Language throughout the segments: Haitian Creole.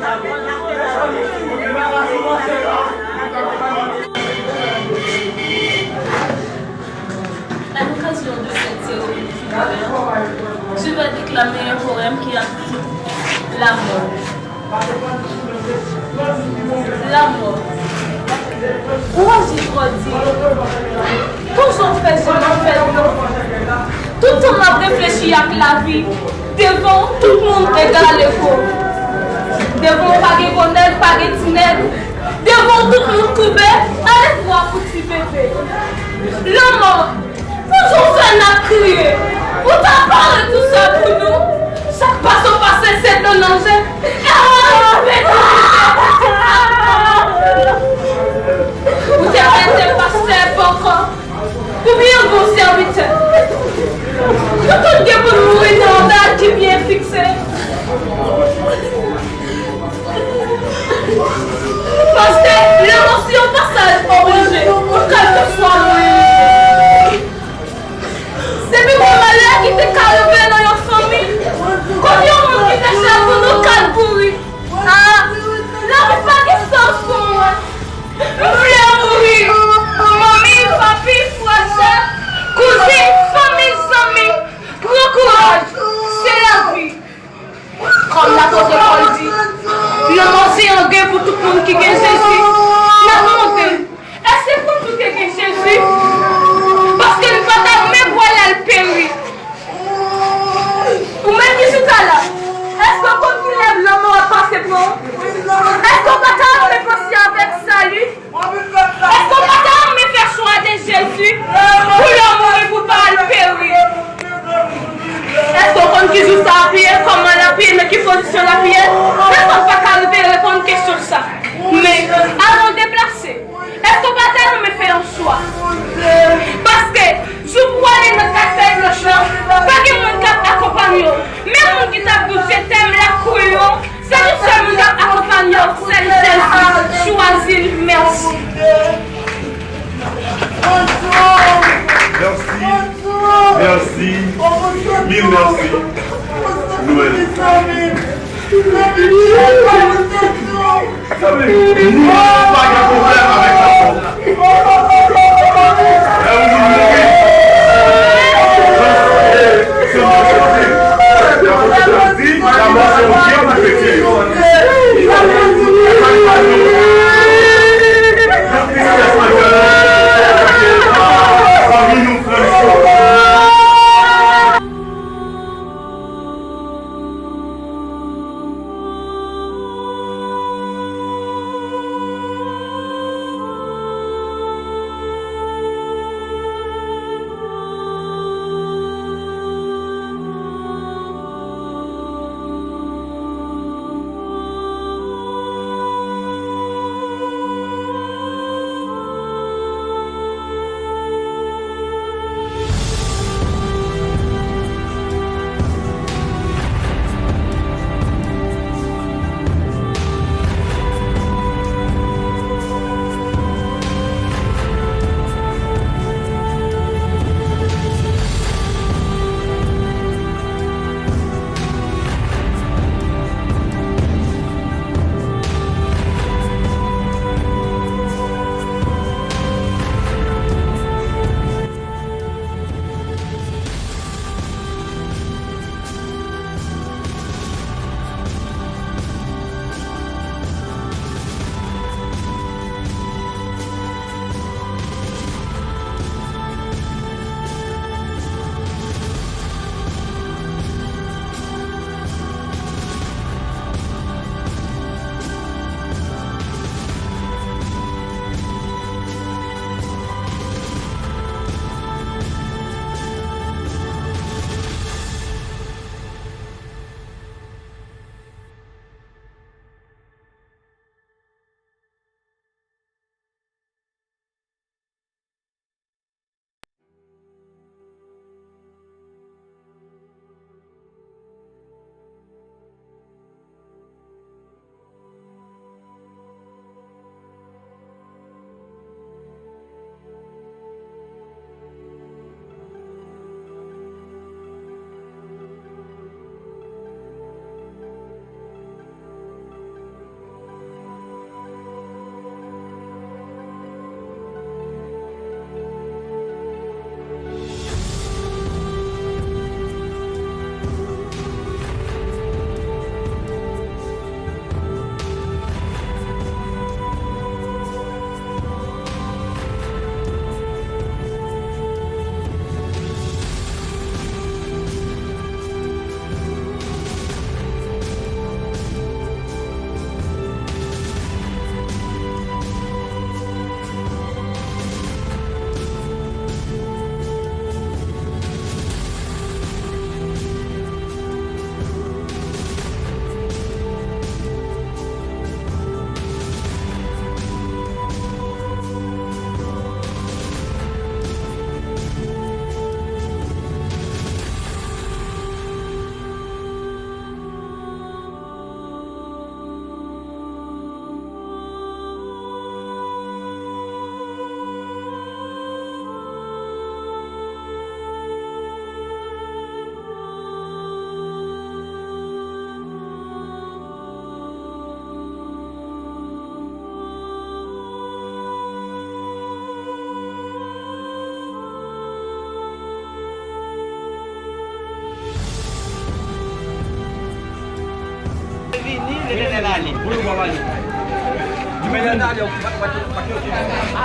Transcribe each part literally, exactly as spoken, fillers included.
À l'occasion de cette cérémonie funéraire, je vais déclamer un poème qui a pour titre La mort. Lanmò. Ou wè jis wè di. Toujou fè je m ap fè non. Tout tan m ap reflechi ak lavi. Devan w, tout moun egal ego. Devan w, pa gen gwo nèg, pa gen ti nèg. Devan w, tout moun koube. Alevwa pou ti bebe. Lanmò. Toujou fè n ap kriye. Ou ta pare tou sa pou nou. Sa k pase w pase, se dlo nan je. Ou te mete pastè bòkò. Oubyen bon sèvitè. Nou tout gen pou n mouri nan yon dat ki byen fikse. Paske lanmò se yon pasaj oblije pou kèlkeswa moun. Se pi gwo malè ki te ka rive nan yon fanmi. Kote yon moun ki te chè pou nou ka mouri. Ah, lavi pa gen sans pou mwen. M vle mouri. Manmi, papi, frè, sè, kouzin, fanmi, zanmi, pran kouraj. Se lavi. Kòm lapot Pòl di, lanmò se yon gen pou tout moun ki gen Jezi. N ap mande, èske pou nou te gen Jezi? Paske n pa ta renmen vwal al peri. Ou menm ki chita la, èske w konn kilè lanmò ap pase pran w? Èske w pa ta renmen panse avèk sali? Èske w pa ta renmen fè chwa de Jezi pou lè w mouri pou w pa al peri? Èske w konn ki jou sa ap ye, kòman l ap ye, nan ki pozisyon l ap ye? Pèsonn pa ka rive reponn kesyon sa. Men, avan w deplase, èske w pa ta renmen fè yon chwa? Paske, jou pou w ale nan kay fèy blanch lan, pa gen moun k ap akonpanye w. Men moun ki t ap di w je t'aime la kouyon, se li sèl moun k ap akonpanye w, se li Jezi. Chwazi l. Mèsi. Mèsi. Mèsi. Mil mèsi. Noël. Sa vle di, nou pa gen pwoblèm avèk lanmò. Lè yon moun mouri, se mò chwazi. Lanmò se yon byen pou fete. Yon tristès nan kè nou, fanmi nou, frè nou.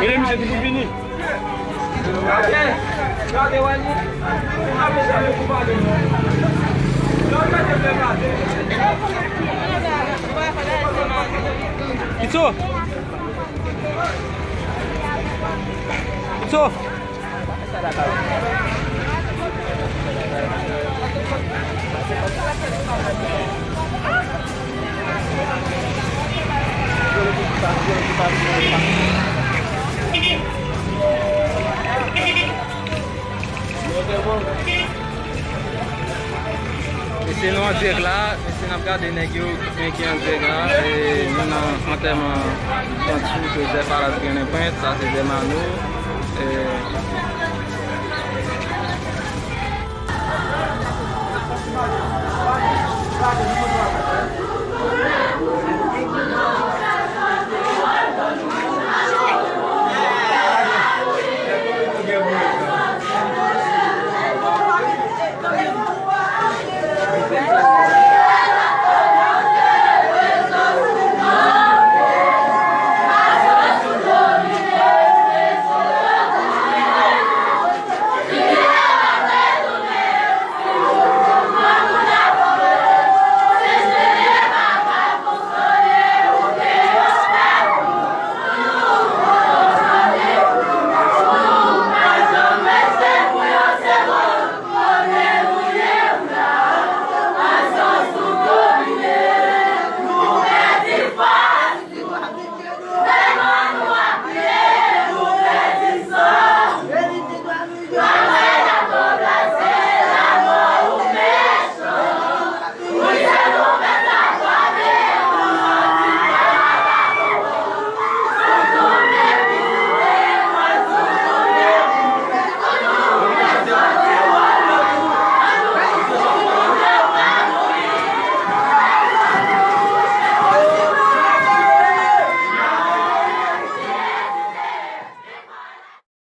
Mete misye ki pou vini. Pito! Pito! Mesye, nou an dirèk la. Mesye, n ap gade nèg yo, men ki an dirèk la. E, nou nan antèman Pantsou, ke Zè Palas Grennen Pwent, sa se Zè Mano. E,